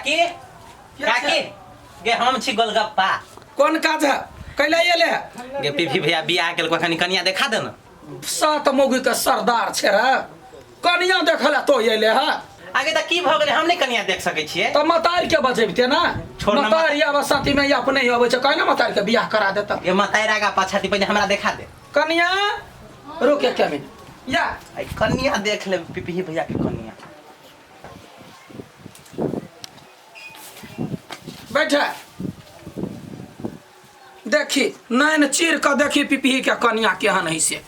काकी, काकी गे, हम छी गोलगप्पा। कोन काज है? कैला एले है? गे पीपी भैया बियाह केलको, कनी कनिया देखा दे ना। सात मौगी के सरदार छे रे, कनिया देखल तो एले है। आगे तऽ की भऽ गेलै, हम नहि कनिया देख सकै छियै? तऽ मतार के बजेबते ना। छोड़ ना। मतार आब साथी में अपने ही अबै छै, कहे ना मतार के बियाह करा देता। ये मताई आगा पाछा दी, पहिले हमरा देखा दे। कनिया, रुक एक मिनट या। आई कनिया देख ले, पीपी भैया के कनिया। बैठा, देखी नैन चीर के देखी पिपही के कनिया केहन है से।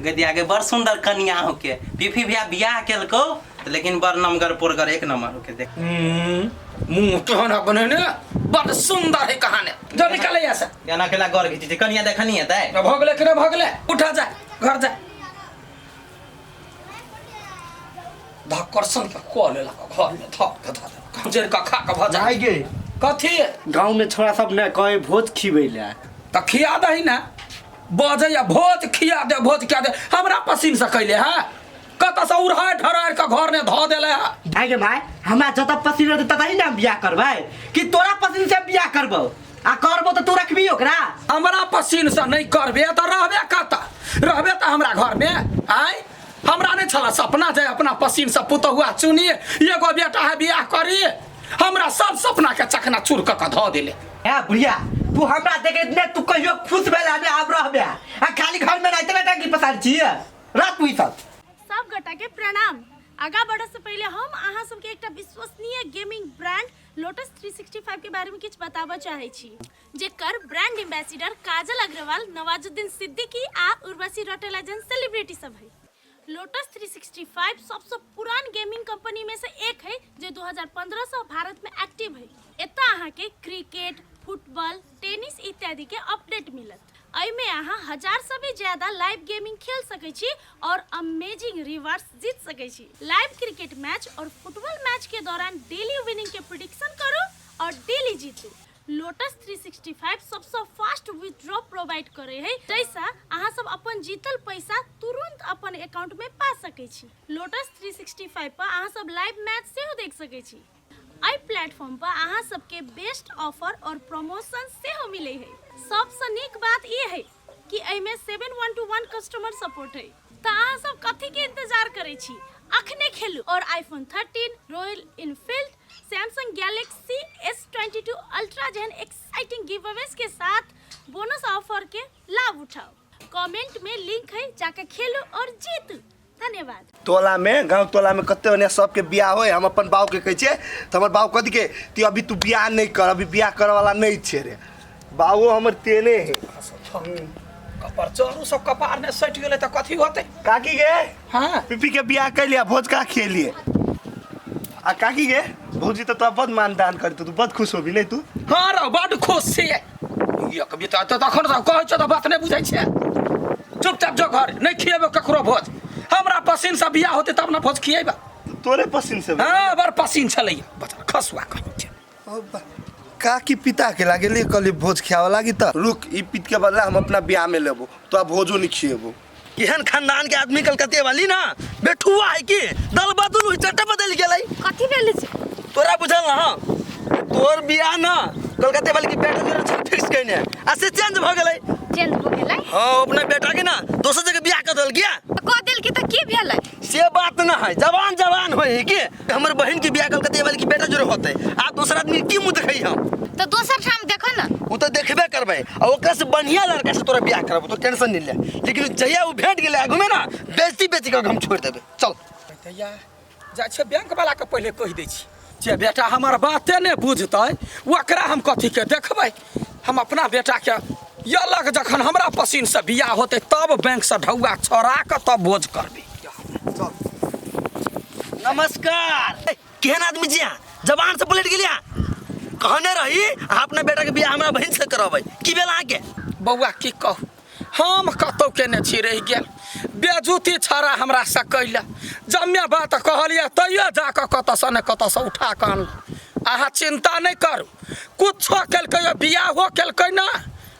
गदिया के बड़ सुंदर कनिया होके। पीपी भैया बियाह केलको तऽ लेकिन बड़ नमगर पोरगर एक नंबर होके देख। मुंह केहन है बनेने, बड़ सुंदर है कहाने। जो निकले यहाँ से। एना केला गौर घिची छै? कनिया देखनी है तै? भऽ गेलै कि नहि भऽ गेलै? उठा जा, घर जा। धक्करसन के कऽ लेलक घर में धक के धऽ देलक, जरि कऽ खा कऽ भऽ जा। आइ गे। कथी? गाँव में छोरा सब ने कहे भोज खिबै ले। तऽ खिया दही ने। बजैया भोज खिया दे, भोज खिया दे, हमरा पसीन से कैले है? कतऽ से उड़ाय ढराय के घर ने धऽ देले है। आइ गे भाई, हमरा जतऽ पसीन रहतै ततऽ ही ने हम बियाह करबै कि तोरा पसीन से बियाह करबौ? आ करबो तऽ तू रखबी ओकरा? हमरा पसीन से नहीं करबे तऽ रहबे कतऽ? रहबे तऽ हमरा घर में। आय, हमरा नहीं छला सपना जे अपना पसीन से पुतहुआ चुनी, एगो बेटा है बियाह करी? हमरा सब सपना के चकना चूर कऽ के धऽ देले। ए बुढ़िया, तू हमरा देखे ने तू कहियो खुश भेल हमे आब रहबे आ खाली घर में रहते ना टंकी पसार छी रात तू ई सब। सब गोटा के प्रणाम। आगा बढ़े से पहले हम अहाँ सबके एकटा विश्वसनीय गेमिंग ब्रांड लोटस 365 के बारे में किछु बताबऽ चाहै छी, जेकर ब्रांड एम्बेसडर काजल अग्रवाल, नवाजुद्दीन सिद्दीकी आ उर्वशी रौटेला जन सेलिब्रिटी सब है। लोटस 365 सबसँ पुरान गेमिंग कंपनी में से एक है, जे 2015 से भारत में एक्टिव है। एतऽ अहाँके क्रिकेट, फुटबॉल, टेनिस इत्यादि के अपडेट मिलत। एहिमे अहाँ 1000 से भी ज्यादा लाइव गेमिंग खेल सकै छी और अमेजिंग रिवार्ड्स जीत सकै छी। लाइव क्रिकेट मैच और फुटबॉल मैच के दौरान डेली विनिंग के प्रिडिक्शन करू और डेली जीतू। लोटस 365 सबसँ फास्ट विथड्रॉ प्रोवाइड करे है, जैसा अहाँ सब अपन जीतल पैसा तुरंत अपन अकाउंट में पा सकै छी। लोटस 365 पर अहाँ सब लाइव मैच सेहो देख सकै छी। एहि प्लेटफॉर्म पर अहाँ सबके बेस्ट ऑफर और प्रमोशन सेहो मिले है। सबसँ नीक बात ई है कि एहिमे 7121 कस्टमर सपोर्ट है। तऽ अहाँ सब कथी के इंतजार करै छी? अखने खेलू और iPhone 13, royal Enfield, Samsung Galaxy S22 ultra जेहन एक्साइटिंग गिव अवेज के साथ बोनस ऑफर के लाभ उठाओ। कमेंट में लिंक है, जाके खेलू और जीतू। धन्यवाद। टोला में, गाँव टोला में कते ओने सबके बियाह होय। हम अपन बाप के कहै छियै तऽ हमर बाप कथी के कि अभी तू बियाह नहीं कर, अभी बियाह करे वाला नहीं छे रे। बाबू हमर तेने है। कपार चोरू सब कपार ने सटि गेलै तऽ कथी होतै? काकी गे। हाँ। पीपी के बियाह कैलिए, भोज का खेलिए? आ काकी गे, भौजी तऽ तोरा बड मान दान करतौ, तू बड खुश होबी नहीं तू? हाँ रौ, बड खुश छियै। एक बीता तऽ तखन तऽ कहै छौ तऽ बात नहि बुझै छै। चुपचाप जो घर, नहि खिएबो ककरो भोज। हमरा पसीन से बियाह होतै तब ने भोज खिएबा। तोरे पसीन से? हाँ, बड़ पसीन छलैया बचल खसुआ कहै छै। काकी पिता के लागेली, कहली भोज खियावे लागी त रुक, ई पित के बदला हम अपना बियाह में लेबो, तो भोजो नहीं खिएबो। एहन खानदान के आदमी कलकत्ते वाली ना बेठुआ है कि दल बदल हुई चट्टा बदल गेलै। कथी भेल छै? तोरा बुझल ना? हाँ, तोर बियाह ना कलकत्ते वाली के बेटा जोरे छल फिक्स कइने आ से चेंज भ गेलै। चेंज भ गेलै? हाँ, अपना बेटा के ना दोसर जगह बियाह कर देल गया। कह देल की त की भेलै? से बात ना है, जवान जवान होय है कि हमर बहन के बियाह कलकत्ते वाली के बेटा जोरे होते आ दोसर आदमी की मुंह देखै हम? तो दोसर ठाम देखो ना। उ तो देखबे करबै आ ओकरा से बढ़िया लड़का से तोरा बियाह करबो, तो टेंशन नहीं ले। लेकिन जहिया उ भेट गेलै आगू में ना बेइज्जती बेची के हम छोड़ देबै। चल। भैया जाइ छै बैंक वाला के पहिले कहि दै छी जे बेटा हमर बाते नहि बुझतै ओकरा हम कथी के देखबै। हम अपना बेटा के अलग जखन हमरा पसीन से बियाह होतै तब बैंक से ढौआ छोड़ा के तब भोज करबै। नमस्कार। ए, केहन आदमी छी अहाँ? जबान से पलट गेलियै अहाँ। कहने रही अहाँ अपना बेटा के बियाह हमरा बहिन से करबै, की भेल अहाँके? बौआ की कहू, हम कतौ केने छी रहि गेल। बेजूती छड़ा हमरा से कैले जम्मे बात कहलियै तैयो जाकऽ कतऽसँ ने कतऽसँ उठा कऽ अनल। अहाँ चिंता नहि करू, कुछो केलकै, बियाहो केलकै ना,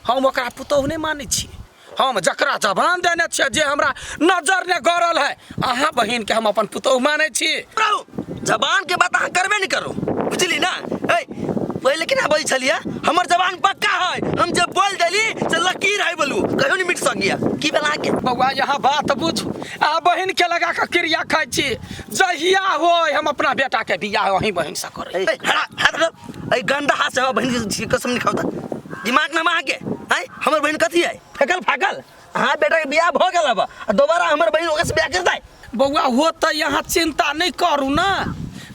हम ओकरा पुतोहु नहि मानै छी। हम जकरा जबान देने छियै जे हमरा नजर ने गड़ल है, अहाँ बहिन के हम अपन पुतोहु मानै छी। रहू, जबान के बात अहाँ करबे नहीं करू, बुझली ना? ए पहिले केना बजै छलियै? हमर जबान पक्का है, हम जब बोल देली से लकीर है बोलू, कहियो नहीं मिट सकिया। की भेल अहाँके? बौआ यहाँ बात बुझू, आ बहिन के लगा के क्रिया खाइ छी, जहिया होय हम अपना बेटा के बियाह वही बहिन से करै। ए, हरा हाथ रख, ए गंदा हाथ से हमर बहिन के कसम नहीं खाओ, दिमाग ना अहाँके। आँय हमर बहिन कथी है? फेकल फाकल। अहाँ बेटा के बियाह भऽ गेल अब, आ दोबारा हमर बहिन ओकरा से बियाह करतै? बौआ हो तऽ यहाँ चिंता नहीं करू ना,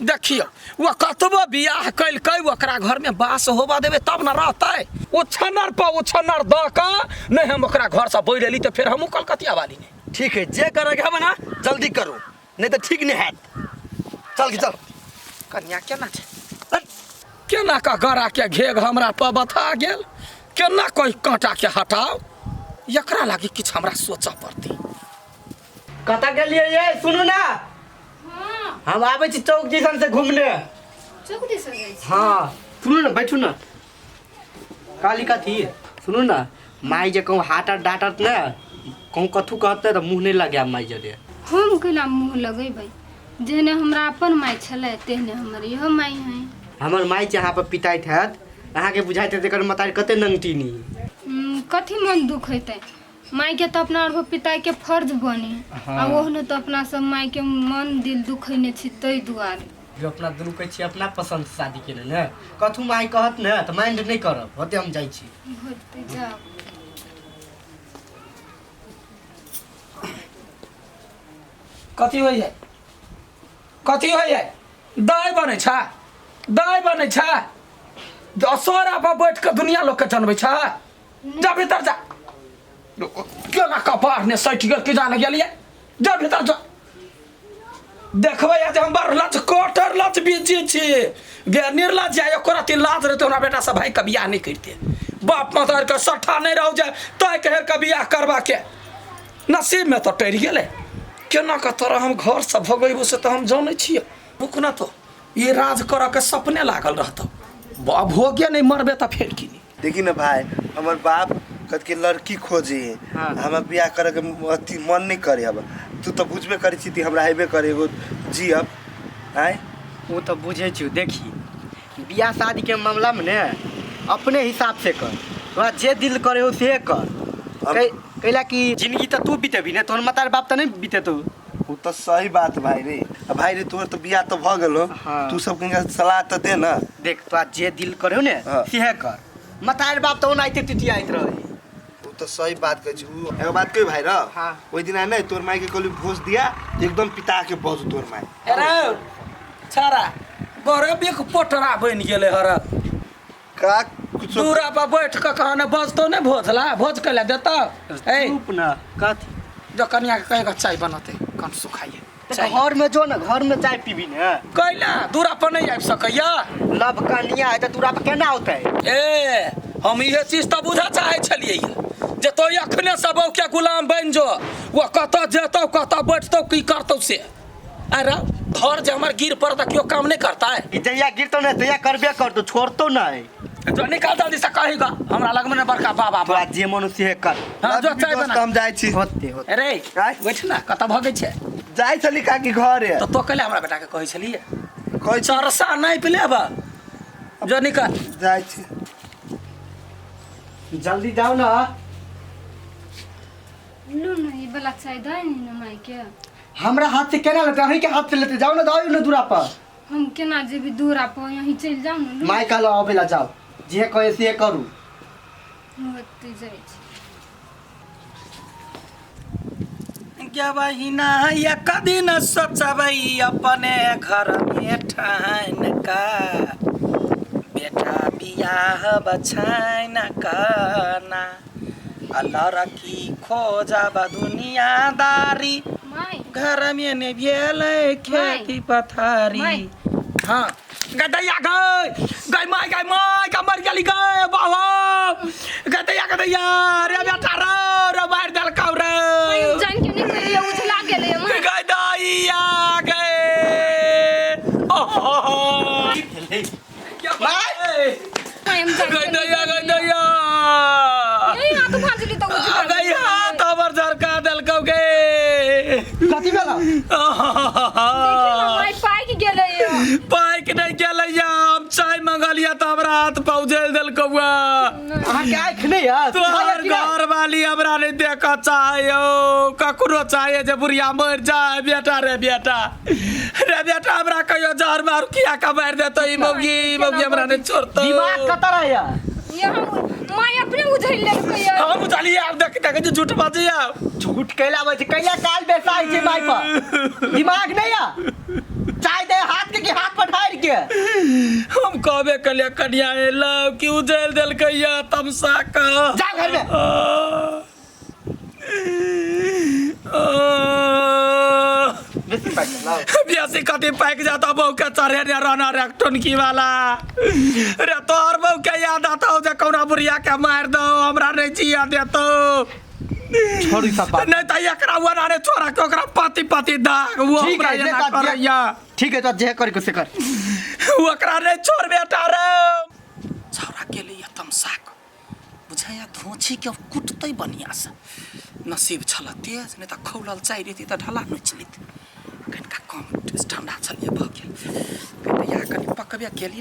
देखियौ वो कतबो बियाह कलकै ओकरा घरमे बास होबऽ देबै तब ने रहतै। ओ छनर पर ओ छनर दऽ कऽ नहि हम ओकरा घरसँ बैठ एली तऽ फेर हमहूँ कलकतिया वाली नहि। ठीक है, जे करैके हबे ना जल्दी करू, नहीं तऽ ठीक नहीं हैत। चल के चल। कनिया केना छै? केना कऽ गड़ा के घेघ हमरा पर बता गेल, केना कोई कांटा के हटाओ, एकरा लागी किछु हमरा सोचऽ पड़तै। कतऽ गेलियै ये? सुनू ना, हम आबै छी चौक दिसन से घूमने। चौक दिसन जाइ छी? हाँ सुनू ना, बैठू ना। कहली कथी सुनू ना, माई जे कहूँ हाटत डाँटत ने, कहूँ कथू कहते तऽ मुँह नहि लगायब माई जरे। हम केना मुँह लगेबै? जेहने हमरा अपन माय छलै तेहने हमर इहो माय है। हमर माई जे अहाँ पर पिताइत हैत, अहाँके बुझाइत हैत एकर मतारी कते नंगटीनी। कथी मन दुख हेतै? माय के तऽ अपना आर पिताई के फर्ज बने, आ ओहनो तऽ अपना सब माय के मन दिल दुखैने छी ताहि दुआरे। जो अपना दुनू कहै छी अपना पसंद से शादी केने ने, कथू माय कहत ने तऽ माइंड नहि करब, होते हम जाइ छी। होते जाओ। कथी होइए? कथी होइए? दाइ बनै छ, दाइ बनै छ, असोरा पर बैठ कऽ दुनिया लोक के जनबै छ। जा भीतर जा, केना कपार ने सटि गेल की जाने गेलियै। जा भीतर जा, देखबै जे हम बड़ लच कोटर लच बिजी छी गे निर्लज। जा एको रत्ती लाज रहतै हमरा बेटा सब भाई के बियाह नहीं करते, बाप मतार के सट्ठा नहीं रहू जे तय के हेर के बियाह करबा के नसीब में तो टरि गेलै। केना के तोरा हम घर से भगेबो से तऽ हम जानै छियै। रुक ना, तो ये राज करऽ के सपने लागल रहतौ, भोगे नहीं मरबे तऽ फेर की। देखी ना भाई, हमर बाप कत के लड़की खोजे, हाँ। हमरा बियाह करे के अथी मन नहीं करे। अब तू तो बुझबे करे छी ती हमरा हेबे करे एगो जी अब आय। वो तो बुझे छी। देखी बियाह शादी के मामला में ने अपने हिसाब से कर, तोरा जे दिल करे हो से कर। कैला कि जिंदगी तो तू बितेबी ने, तोहर मतार बाप तो नहीं बितेतो। वो तो सही बात भाई रे। आ भाई रे, तोहर तो बियाह तो भ गेलो, हाँ। तू सब कहीं सलाह तो दे ना। देख तोरा जे दिल करे हो ने हाँ। सेहे कर, मतार बाप तो ओनाहिते टिटियाइत रहे। वो तो सही बात कहै छी। उ एगो बात कही भाई र, हाँ। ओइ दिन नहीं तोर माई के कहली भोज दिया, एकदम पिता के बज तोर माई। अरे छाड़ा बड़े बिक पोटरा बनि गेलै हर का कुछ दूरा पर बैठ कऽ कहने बजतो नहि भोजला, भोज कैला देतौ? ए चुप ना, कथी जो कनिया के कहेगा चाय बनते कन सुखाइए चाय। घर में जो ना, घर में चाय पीबी ने। कैला दूरा पर नहीं आबि सकैया? लव कनिया है तऽ दूरा पर केना औतै? ए हम इहे चीज तऽ बुझऽ चाहै छलियै जे तो अखने से बहू के गुलाम बनि जो, वो कतऽ जेतौ कतऽ बैठतौ की करतौ से। अरे घर जे हमर गिर पड़त केओ काम नहीं करता है। ई जहिया गिरतौ ने तहिया करबे करतौ, छोड़तौ नहीं। जो निकाल जल्दी से कहेगा हमरा लग में ने बड़का बाबा। तोरा जे मन से कर। हाँ, जो चाय बना। हम जाइ छी। होते होते। अरे आय। बैठ ना, कतऽ भगै छै? जाइ छली काकी घरे। तऽ तो कैले हमरा बेटा के कहै छलियै? कहै छी। चरसा नहीं पिलेब, जो निकाल। जाइ छी। जल्दी जाओ ना। लू ना ई वाला चाय दे नी ना माय के। हमरा हाथ से केना लेते, अहीं के हाथ से लेते। जाओ ना, जाओ ना दूरा पर। हम केना जेबी दूरा पर, यहीं चलि जाउ ना। लू। माय कहलो अबे ला जाओ, जे कहे से करू। होते जाइ छी। बहिना एक दिन सोचबै अपने घर में ठान का, बेटा बियाह बछाइन का ना, आ लड़की खोजब दुनियादारी, माय घर में ने भेलै खेती पथारी। माय। हाँ गदैया गई गई माय गई माय का मर गेली गई बाबा गदैया गदैया रे बेटा रे रे मार देलकौ रे। माय हम जान के नहीं करिए उझला गेलै माय। गई दैया गई ओहो माय। माय हम जान गई के नहीं दैया गई दैया नहीं हाथ भांजली तो उझला गई हाथ हमर झरका देलकौ गे। कथी भेला? देखियौ ना माय पाकि गेलै। हाथ पाँव झेल देलकौ अहाँ के आँखि नहीं है तोहर घर वाली हमरा नहीं देख चाहे ककरो चाहे जे बुढ़िया मर जाए बेटा रे बेटा रे बेटा हमरा कहियो जहर मार किया का मार देतो ई मौगी ई मौगी हमरा नहीं छोड़तो दिमाग कतऽ रहैया ये हम माय अपने उझल लेलकै ये हम बुझलिए आब देख देख जे झूठ बाजैया झूठ कैला बजे कैला काल बेसाइ छै माय पर दिमाग नहीं है चाय दे हाथ के कि हाथ पर ढार के हम कहबे कलिए कनिया एलौ कि उजैल देलकै या तमसा क जा घर में। बेसी पाइ लाओ बेसी कथी पाकि जाता बहू के चढ़े रे रहना रे टोनकी वाला रे तोहर बहू के याद आता जे कौना बुढ़िया के मारि दो हमरा नहीं जिया देतो छोड़ ई सब बात नहीं तो एकरा वना रे छोरा के ओकरा पति पति दाग वो ठीक हमरा है जे एना कर करैया ठीक है तो जे करे के से कर ओकरा नहीं छोड़ बेटा रे छौरा के लिए तमसाक बुझाया धोछी के कुटतै बढ़िया से नसीब छल तेज नहीं तऽ खौलल चाय रहिती तऽ ढला नोचि लेती कनिका कम ठंडा छलियै भऽ गेल कनि या कनि पकबे केली।